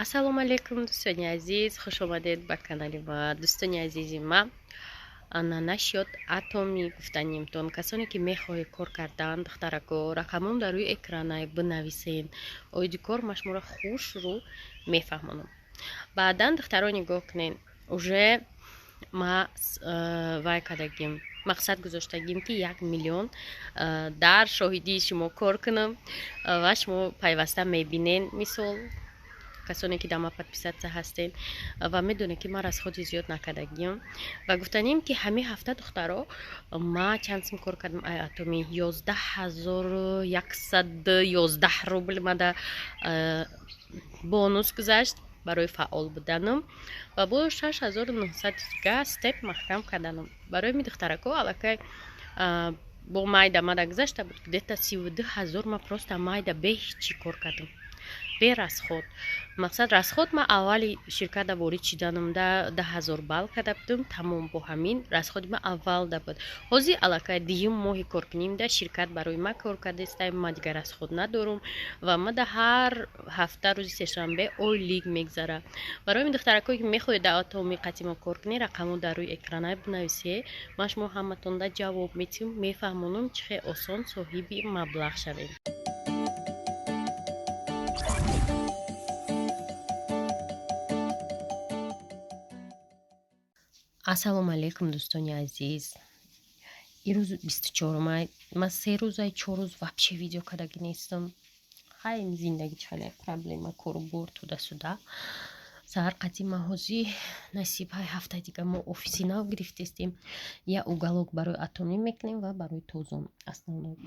Ассалому алайкум, дӯстони азиз, хушомадед ба канали ма. Дӯстони азизи ма, ана насчёт Атоми гуфтанимтон. Касоне ки мехоҳед кор кардан, духтарако, рақамон дар рӯи экранай, бинависен. Оиди кор ма шуморо хушрӯ мефаҳмонам. Баъдан, духтаро, нигоҳ кунед, уже ма вай кардагим, мақсад гузоштагим, ки 1 миллион дар шоҳидии шумо кор кунам ва шумо пайваста мебинен. Мисол, касоне ки дар ма подписаться ҳастен ва медонед, ки ман расходи зиёд накардагиам. Ва гуфтанем, ки ҳамин ҳафта, духтаро, ма чанд сум кор кардам ай Атоми? 11 111 рубл мада бонус гузашт барои фаъол буданам ва бо 6900 дига степ маҳкам карданам. Барои ми, духтарако, аллакай бо майда мада гузашта буд где-то 32 000. Ма просто майда бе ҳичи кор кардам, бе расход. Мақсад, расход ма аввали ширката ворид шиданамда 10 000 балл карда будам, тамом, бо ҳамин расходи ма аввалда буд. Ҳозир аллакай дуюм моҳи коркунимда ширкат барои ма кор кардаиста, ма дигар расход надорум ва ма да ҳар ҳафта рӯзи сешанбе ойлик мегзара. Барои ми, духтаракое ки мехоҳед дар Атоми қатъи мо кор кунед, рақамҳо дар рӯи экранай бинависе. Ман шумо ҳаматонда ҷавоб метиҳам, мефаҳмонам, чӣ хел осон соҳиби маблағ шавем. Ассалому алайкум, дӯстони азиз. Ирӯз 24-умай. Ман 3 рӯзай, 4 рӯз вообще видео кардагӣ нестам. Хай, зиндагӣ чӣ, проблема, корубор, туда-сюда. Саҳар қатъи ма ҳозир насиб ҳай ҳафтаи дига мо офиси нав гирифтестем. Я уголок барои Атомӣ мекунем ва барои Тозон основной.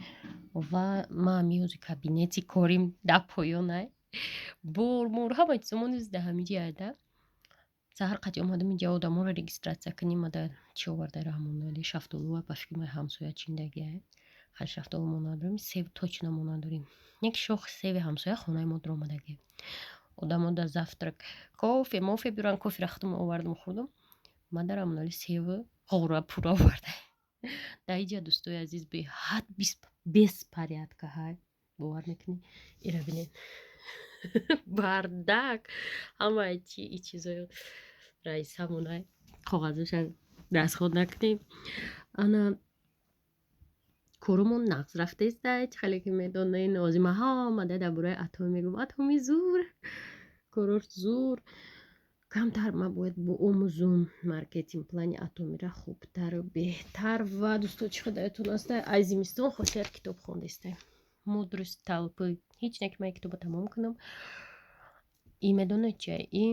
Ва ма ҳами кабинети корим дар поёнай, бор мор ҳама чизо низ дар ҳамин ҷиҳата. Саҳар қатъи омадам инҷа одаморо регистрация кунем. Мада чӣ оварда Раҳмоналӣ? Шафтолу, ба фикри ман, ҳамсоя чиндагиай. Хай, шафтолу мо надорем, сев точно мо надорем. Як шохи севи ҳамсоя хонаи мо дуромадагӣ. Одамо да завтрак кофе мофе биран, кофера худам овардам, хӯрдам. Мада Раҳмоналӣ севу ғора пура оварда. Дар иҷа, дӯстои азиз, беҳад беспорядка ҳай, бовар мекунӣ? Ира бинед, бардак, ҳамаи чи и чизои раисамонай, коғазоша дастход накунем. Ана корумон нағз рафтеста, чӣ хеле ки медонед. Ҳозир ман ҳамада дар бораи Атоми мегӯям: Атоми зур, корош зур. Камтар ман бояд боомӯзум маркетинг плани Атомира хубтару беҳтар. Ва дӯсто, чӣ хел аста, аз зимистон хосият китоб хондестай, «Мудрость толпы». Ҳеҷ не ки ман китобо тамом кунам. И медонед чи? И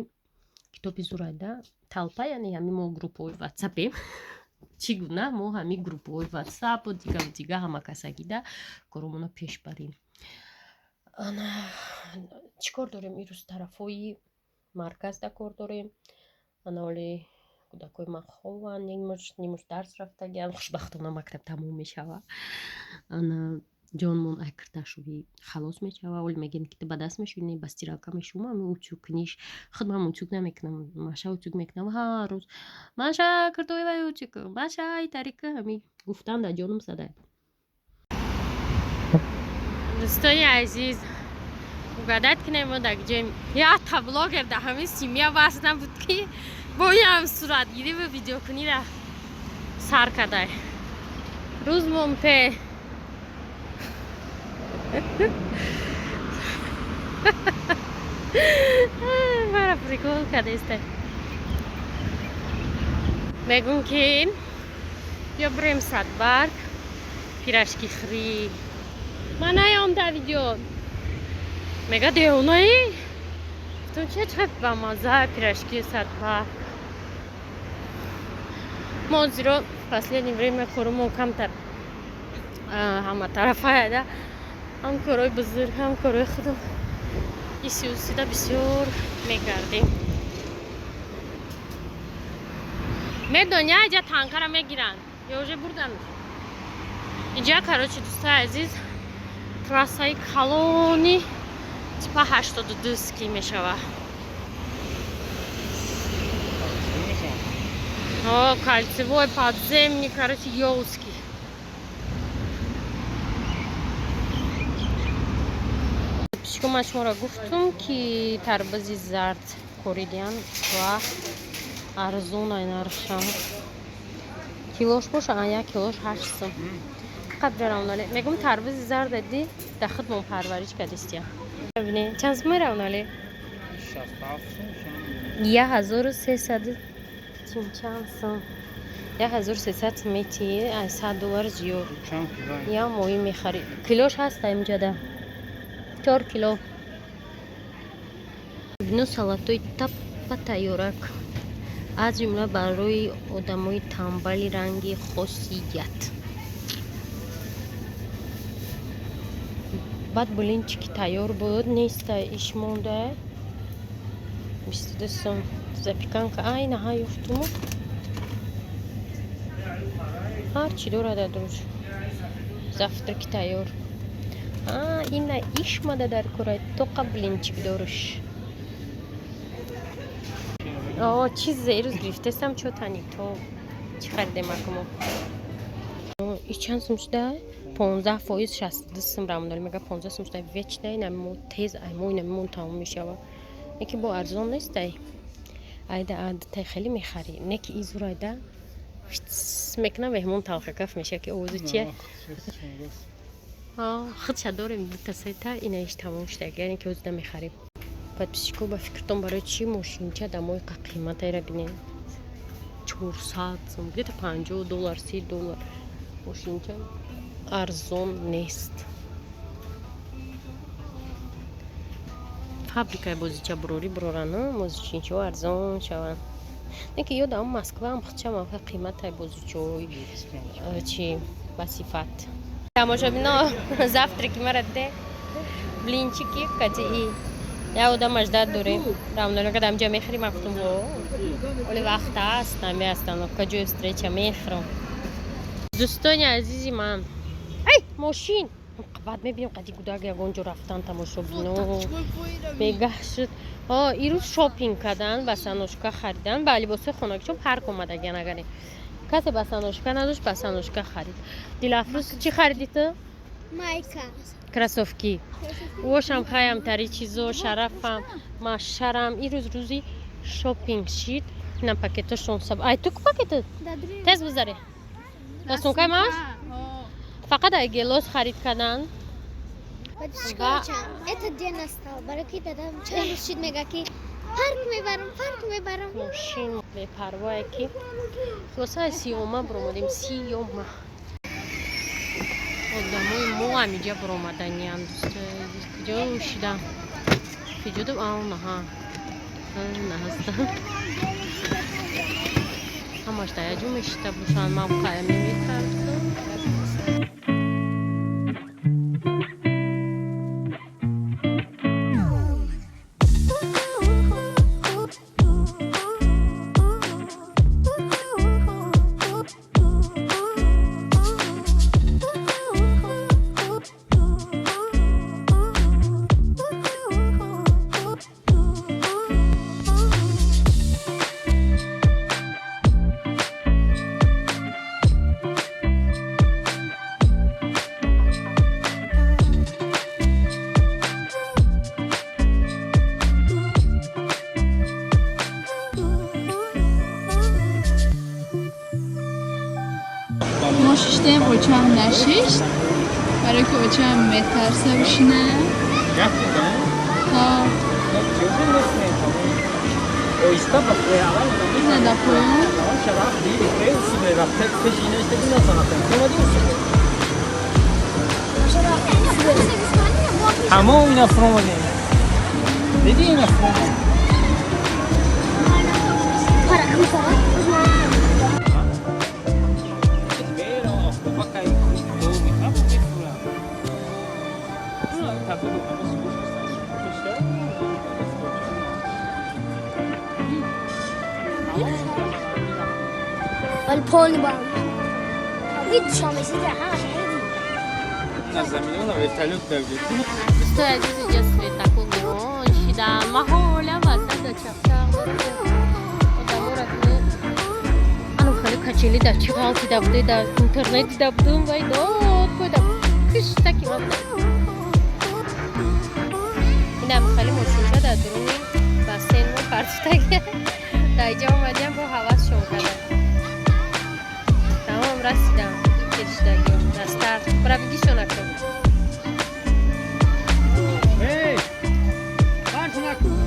китоби зурайда. Толпа, яъне ҳами мо группаҳои ватсапем. Чӣ гуна мо ҳами группаҳои ватсапу дигаву дига ҳама касагида коромоно пеш барем. Ана чӣ кор дорем ирӯз? Тарафҳои марказда кор дорем. Ана оли кӯдакҳои ман хованд, нимуш дарс рафтагианд. Хушбахтона, мактаб тамом мешава. Ана ҷонмон ай кирташӯӣ халос мешава. Оли мегӯем, ки ту ба даст мешӯӣ, не, ба стиралка мешӯм. Ами утюг куниш, худмам утюг намекунам, маша утюг мекунам. Ҳар рӯз маша киртои вай утюг, маша итарика, ҳами гуфтан дар ҷонум садай. Дӯстони азиз, угадать кунем, мо дар ҷоем? Якта блогер дар ҳамин семья бас набуд, ки бо инам суратгирӣ ва видеокунира сар кардай. Рӯзмон пе мара прикол кардеста. Мегӯм, ки ё бирем Садбарг пирожки хӯрӣ. Ман наём дар видео. Мега: «Девонаӣ?» Гуфтам: «Чи чақад бамаза пирожки Садбарг». Мо зиро последнее время корумон камтар ҳама тарафаяда, ҳам корҳои бузург, ҳам корҳои худам исиусида бисёр мегардем. Медони, иҷа танкара мегиранд ё уже бурданд иҷа. Короче, дӯстои азиз, трассаи калони типа 82 ски мешава. О, кольцевой, подземный, короче, ёлский. Подписчико, ман шуморо гуфтум, ки тарбузи зард коридиян ва арзон ай нархшам. Килош боша, а як килош 8 сум. Қадр равнале. Мегум, тарбузи зард ди да худмон парвариш кадистия. Бибине, чанд сум равнале? 1300 чанд сум. 1300 мети, ай 100 доллар зиёд. Я моҳӣ мехарӣ. Килош ҳаст инҷада. 4 кило. Бибино, салатои таппа тайёрак. Аз ҷумла барои одамои тамбали ранги хосият. Баъд блинчики тайёр буд, неста, иш монда. 22 сум. Запеканка ай наҳа ёфтуму. Ҳар чӣ дорад адруш. Завтраки тайёр. А, ина ишмада дар кора тоқа блинчик доруш. О, чизе ирӯз гирифтестам, чо тани то чӣ харидем акумо? И чанд сум шуда? 15%, 62 сум рамдоли мега, 15 сум шуда. Вечно инами тез ай мо инамимон тамом мешава. Неки бо арзон нестай. Айда адатай хеле мехарӣ. Неки изур айда мекунам, меҳмон талхакаф меша, ки овози чия? Худша дорем дута сета, инаиш тамом шуда. Яъне ки ҳозир мехарем. Подписчико, ба фикртон, барои чӣ мошинча дамои қиматайра бинем? 400 сум, где-то 50 доллар, 30 доллар. Мошинча арзон нест. Фабрикаи бозича бурорӣ бурорану бозичинчаҳо арзон шаванд. Не ки ёдам, Москваам худша мақа қиматай бозичаҳои чи ба сифат. Тамошобино, завтраки мара де, блинчики кати я одам аждат дорем. Рамдон кадам ҷа мехӯрим, ман гуфтам, во оли вақт аст, нами остановка, ҷои встреча мехӯрам. Дӯстони азизи ман, ай мошин баъд мебинем, қади гудак ягон ҷо рафтан. Тамошобино, бегаҳ шуд. Ирӯз шопинг кардан, басаношка харидан, ба либосҳои хонагичон парк омадагиан. Агаре касе басаношка надошт, басаношка харид. Дилафрӯз, чӣ хариди ту? Майка. Кроссовки вошам хаям, тари чизо шарафам машарам. Ирӯз рӯзи шопинг шид. На пакетошон саб ай ту пакета тез бизаре да сумкаи маш. Фақат ай гелос харид кардан. Этот день настал. Барои дадам чанд рӯз шид, мега ки парк мебарам, парк мебарам. Мошин бепарвое ки хулоса сиёма биромадем, сиёма. Одамои мо ҳамиҷа биромаданиянд. Куҷо шида, куҷо? Анаҳа, ҳастанд, ҳамаш дар якҷо мешита бошанд. Ман қаями метарсам. Мо шиштем, очам нашишт, барои ки очам метарса бишина. Ҳа. На да поён. Ҳамон ина фуромадем, диди, ина фуромадем. Парк мезанад. ولی پول با هیچ شما چیزی همش Дӯстои азиз, инҷа светако гирон шида, маҳола васата чақчақ одамора. Ану хеле качели дар чӣ ғалтида буде, дар интернет дида будум, вай дод койда киштаки ман. Инам хеле мошинча дар дуруни бассейн мо партофтаги. Дар иҷа омадиам, бо ҳавас шон кардам. Тамом, расидам. Кешидагиё дастар бара бигишона кун. Эй! Парк накун.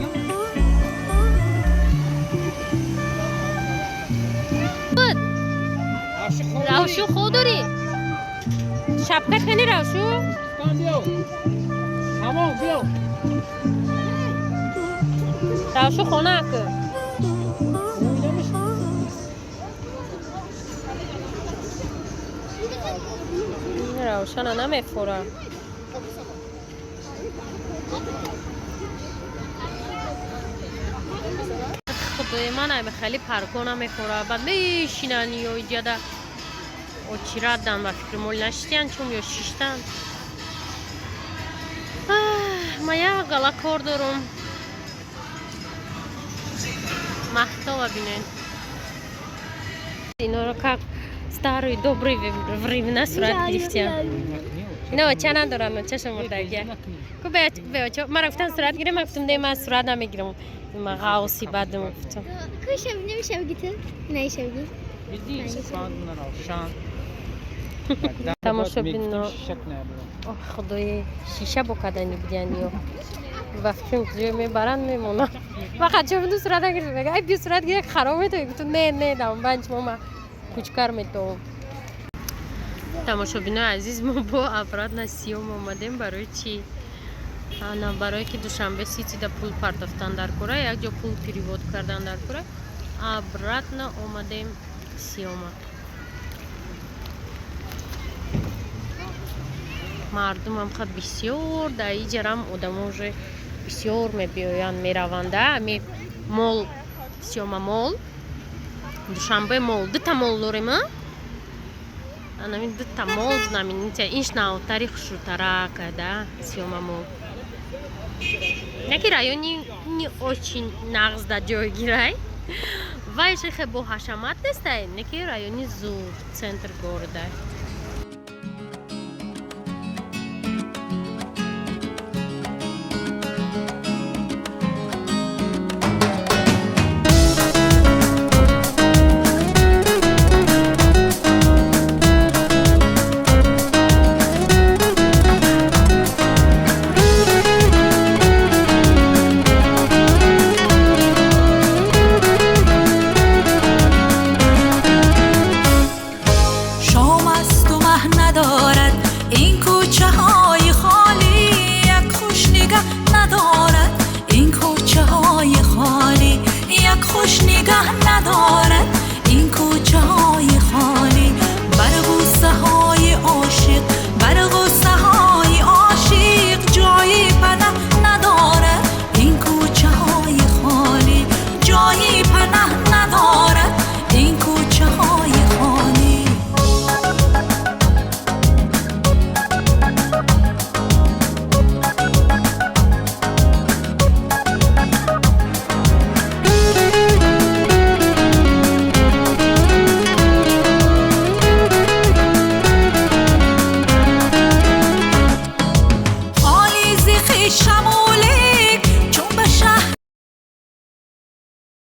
Буд. Равшу хоб. Равшу хоб дорӣ? Шапка кани, Равшу. Биё. Тамом, биё. Равшу, хона ку. Ойнамиш. Равшана намефора. Худои ман, ай хеле парко намефора. Баъд мешинан ё иҷада очирадан, ба фикри мол нашитиян чум ё шиштан. Ма як гала кор дорум. Маҳтова бинен. Иноро как старый добрый времена сурат гирифтиям. Ино оча надорам, оча шумурдагия. Ку бе оча мара гуфтан сурат гирем, ман гуфтам, не, ман сурат намегирам. Ма ғавси бадам гуфтам. Ку шаб намешавги ту? Наишавги. Диди, спан Равшан. Тамошобино. Шишак набуд. Ох, худои, шиша бо кардани будиян ё. Ба фикрам куҷо мебаранд, мемонам. Фақат чо сурат нагирифт. Мега, ай, биё сурат гир, хароб метавӣ. Гуфтам, не, не, дам банч мо кучкар метавом. Тамошобинои азиз, мо бо обратно Сиём омадем. Барои чӣ? Ана, барое ки Душанбе Ситида пул партофтан дар кора, як ҷо пул перевод кардан дар кора, обратно омадем Сиёма. Мардумам ха бисёр, дар иҷарам одамо уже бисёр мебиёянд, мераванда. Ами мол, Сиёма мол, Душанбе мол, дута мол дорем, а? Анами дута мол знаменитая, инш навтари хушрӯтарака да Сиёма мол. Яки райони не очень нағз да ҷойгирай. Вайше хе бо ҳашамат нестай, неки райони зур, центр города.